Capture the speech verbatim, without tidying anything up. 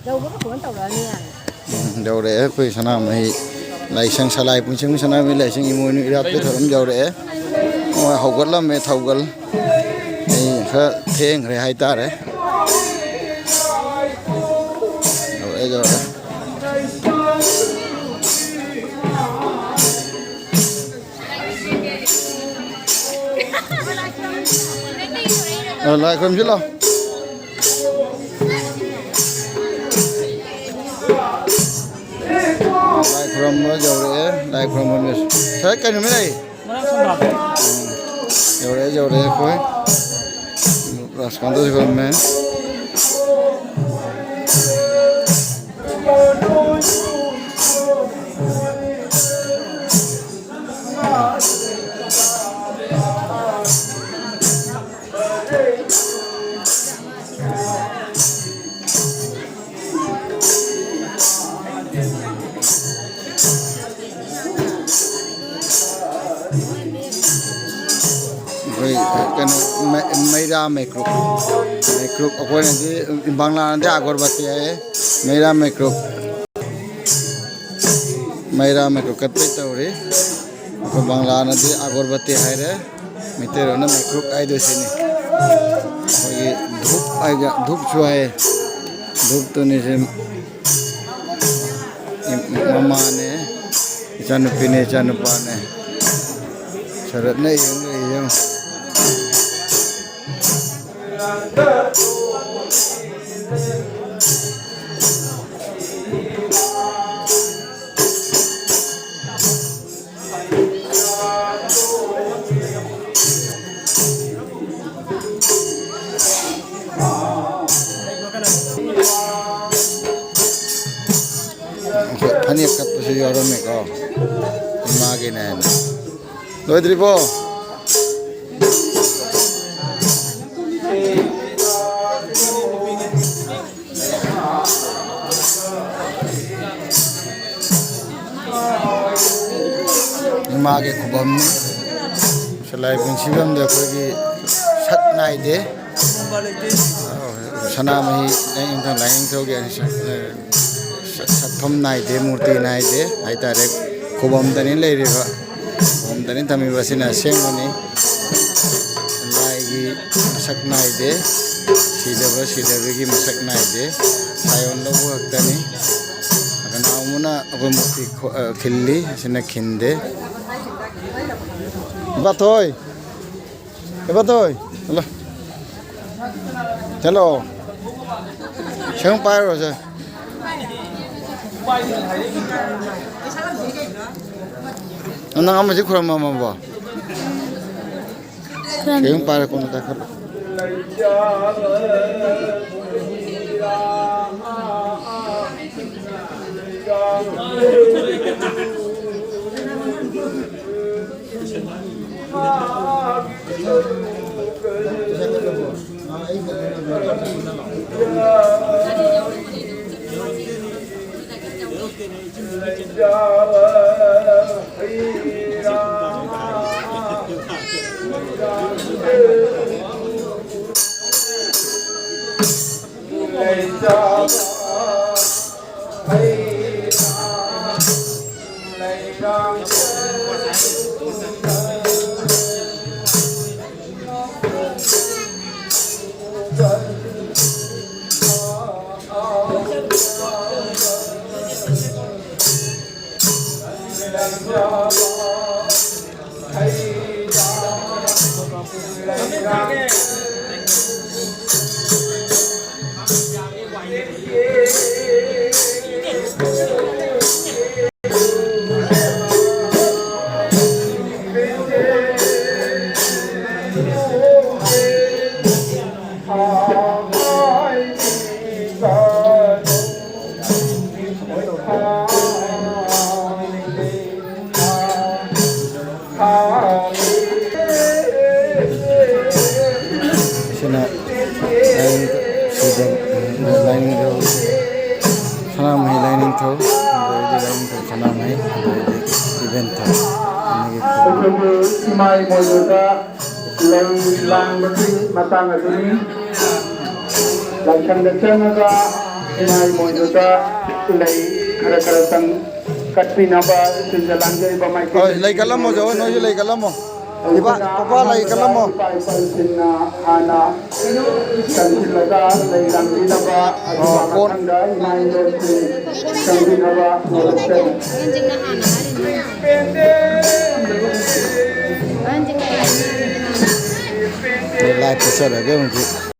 ꯌꯧꯕꯒ phone ꯇꯧꯔꯛꯑꯅꯤ ꯌꯥꯔꯦ꯫ ꯎꯝ, ꯌꯧꯔꯛꯑꯦ ꯑꯩꯈꯣꯏ ꯁꯅꯥꯃꯍꯤ ꯂꯥꯏꯁꯪ, ꯁꯂꯥꯏ ꯄꯨꯟꯁꯤꯡ ꯁꯅꯥꯃꯍꯤ ꯂꯥꯏꯁꯪ ꯏꯃꯣꯏꯅꯨ ꯏꯔꯥꯠꯄ ꯊꯧꯔꯝ ꯌꯧꯔꯛꯑꯦ꯫ ꯃꯣꯏ ꯍꯧꯒꯠꯂꯝꯃꯦ ꯊꯧꯒꯜ꯫ ꯑꯩ ꯈꯔ ꯊꯦꯡꯈ꯭ꯔꯦ ꯍꯥꯏꯇꯥꯔꯦ꯫ ꯌꯧꯔꯛꯑꯦ, ꯌꯧꯔꯛꯑꯦ꯫ ꯑ, ꯂꯥꯏ ꯈꯨꯔꯨꯝꯁꯤ ꯂꯥꯎ꯫ ꯂꯥꯏ ꯈꯨꯔꯨꯝꯕ ꯌꯧꯔꯛꯑꯦ꯫ ꯂꯥꯏ ꯈꯨꯔꯨꯝꯕ ꯁꯥꯔ ꯀꯩ ꯅꯨꯃꯤꯠ ꯂꯩ? ꯎꯝ꯫ ꯌꯧꯔꯛꯑꯦ, ꯌꯧꯔꯛꯑꯦ ꯑꯩꯈꯣꯏ꯫ ꯔꯥꯁꯀꯥꯟꯇꯁꯨ ꯈꯨꯔꯨꯝꯃꯦ꯫ ꯑꯩꯈꯣꯏ ꯀꯩꯅꯣ, ꯃꯩ-, ꯃꯩꯔꯥ ꯃꯩꯀ꯭ꯔꯨꯞ, ꯃꯩꯀ꯭ꯔꯨꯞ, ꯑꯩꯈꯣꯏꯅꯗꯤ, ꯕꯪꯂꯥꯅꯗꯤ ꯑꯒꯔꯕꯇꯤ ꯍꯥꯏꯌꯦ, ꯃꯩꯔꯥ ꯃꯩꯀ꯭ꯔꯨꯞ, ꯃꯩꯔꯥ ꯃꯩꯀ꯭ꯔꯨꯞ ꯀꯠꯄꯩ ꯇꯧꯔꯤ꯫ ꯑꯩꯈꯣꯏ ꯕꯪꯂꯥꯅꯗꯤ ꯑꯒꯔꯕꯇꯤ ꯍꯥꯏꯔꯦ, ꯃꯩꯇꯩꯂꯣꯟꯅ ꯃꯩꯀ꯭ꯔꯨꯞ ꯍꯥꯏꯗꯣꯏ ꯁꯤꯅꯤ꯫ ꯑꯩꯈꯣꯏꯒꯤ ꯙꯨꯞ ꯍꯥꯏꯒ-, ꯙꯨꯞꯁꯨ ꯍꯥꯏꯌꯦ, ꯙꯨꯞꯇꯨꯅꯤ ꯁꯤ꯫ ꯃꯃꯥꯅꯦ, ꯏꯆꯥꯅꯨꯄꯤꯅꯦ, ꯏꯆꯥꯅꯨꯄꯥꯅꯦ꯫ ꯁꯔꯠꯅ ꯌꯦꯡ ꯂꯩ, ꯌꯦꯡꯉꯨ꯫ ꯐꯅꯦꯛ ꯀꯠꯄꯁꯨ ꯌꯥꯎꯔꯝꯃꯦꯀꯣ, ꯏꯃꯥꯒꯤꯅꯦꯅ꯫ ꯂꯣꯏꯗ꯭ꯔꯤꯕꯣ? ꯏꯃꯥꯒꯤ ꯈꯨꯕꯝꯅꯤ꯫ ꯁꯂꯥꯏ ꯄꯨꯟꯁꯤꯐꯝꯗ ꯑꯩꯈꯣꯏꯒꯤ ꯁꯛ ꯅꯥꯏꯗꯦ꯫ ꯁꯅꯥꯃꯍꯤ ꯂꯥꯏꯅꯤꯡꯊꯧ, ꯂꯥꯏꯅꯤꯡꯊꯧꯒꯤ ꯁꯛ-, ꯁꯛꯐꯝ ꯅꯥꯏꯗꯦ, ꯃꯨꯔꯇꯤ ꯅꯥꯏꯗꯦ ꯍꯥꯏꯇꯥꯔꯦ꯫ ꯈꯨꯕꯝꯗꯅꯤ ꯂꯩꯔꯤꯕ, ꯈꯨꯕꯝꯗꯅꯤ ꯊꯝꯃꯤꯕ꯫ ꯑꯁꯤꯅ ꯑꯁꯦꯡꯕꯅꯤ꯫ ꯂꯥꯏꯒꯤ ꯃꯁꯛ ꯅꯥꯏꯗꯦ, ꯁꯤꯗꯕ ꯁꯤꯗꯕꯒꯤ ꯃꯁꯛ ꯅꯥꯏꯗꯦ꯫ ꯁꯥꯌꯣꯟ ꯂꯧꯕ ꯈꯛꯇꯅꯤ꯫ ꯀꯅꯥꯒꯨꯝꯕꯅ ꯑꯩꯈꯣꯏ ꯃꯨꯔꯇꯤ ꯈꯣ-, ꯑ, ꯈꯤꯜꯂꯤ, ꯑꯁꯤꯅ ꯈꯤꯟꯗꯦ꯫ ꯏꯕꯥꯊꯣꯏ! ꯏꯕꯥꯊꯣꯏ! ꯍꯜꯂꯣ꯫ ꯍꯦꯜꯂꯣ꯫ ꯁꯦꯡ ꯄꯥꯏꯔꯨꯔꯁꯦ꯫ ꯅꯪ ꯑꯃꯁꯤ ꯈꯨꯔꯨꯝꯃꯝꯃꯕꯣ? ꯈꯨꯔꯨꯝ- ꯁꯦꯡ ꯄꯥꯏꯔ ꯀꯣꯟꯅ ꯀꯥꯈꯠꯂꯣ꯫ ꯁꯤꯅ ꯂꯥꯏꯅꯤꯡ-, ꯁꯤꯗ ꯂꯥꯏꯅꯤꯡꯊꯧ, ꯁꯅꯥꯃꯍꯤ ꯂꯥꯏꯅꯤꯡꯊꯧ, ꯑꯗꯩꯗꯤ ꯂꯥꯏꯅꯤꯡꯊꯧ ꯁꯅꯥꯃꯍꯤ, ꯑꯗꯩꯗꯤ ꯏꯕꯦꯟꯊꯧ꯫ ꯑꯩꯈꯣꯏꯒꯤ ꯏꯃꯥ ꯏꯃꯣꯏꯅꯨꯗ ꯂꯩ ꯂꯥꯡꯕꯒꯤ ꯃꯇꯥꯡ ꯑꯗꯨꯅꯤ꯫ ꯂꯥꯏꯁꯪꯗ ꯆꯪꯉꯒ ꯏꯃꯥ ꯏꯃꯣꯏꯅꯨꯗ ꯂꯩ ꯈꯔ ꯈꯔ ꯆꯪ ꯀꯠꯄꯤꯅꯕ ꯁꯤꯟꯖ ꯂꯥꯡꯖꯔꯤꯕ ꯃꯥꯏꯀꯩ꯫ ꯍꯣꯏ, ꯂꯩ ꯀꯠꯂꯝꯃꯣ, ꯖꯍꯣꯏ, ꯅꯣꯏꯁꯨ ꯂꯩ ꯀꯠꯂꯝꯃꯣ꯫ ꯏꯄꯥ, ꯄꯄꯥ, ꯂꯩ ꯀꯠꯂꯝꯃꯣ꯫ ꯏꯄꯥ ꯏꯄꯨꯁꯤꯡꯅ ꯍꯥꯟꯅ ꯆꯪꯁꯤꯜꯂꯒ ꯂꯩ ꯂꯥꯡꯕꯤꯅꯕ, ꯑꯗꯨꯒ ꯑꯣ, ꯀꯣꯟ- ꯃꯊꯪꯗ ꯏꯃꯥ ꯏꯕꯦꯟꯁꯤꯡ ꯆꯪꯕꯤꯅꯕ ꯅꯣꯂꯨꯛꯆꯔꯤ꯫ ꯑꯍꯟꯁꯤꯡꯅ ꯍꯥꯟꯅ ꯍꯥꯏꯔꯤꯅꯦ꯫ ꯑꯍꯟꯁꯤꯡꯅ ꯍꯥꯟꯅ ꯍꯥꯏꯔꯤꯅꯦ꯫ ꯂꯥꯏꯠ ꯇꯠꯆꯔꯒꯦ ꯍꯧꯖꯤꯛ꯫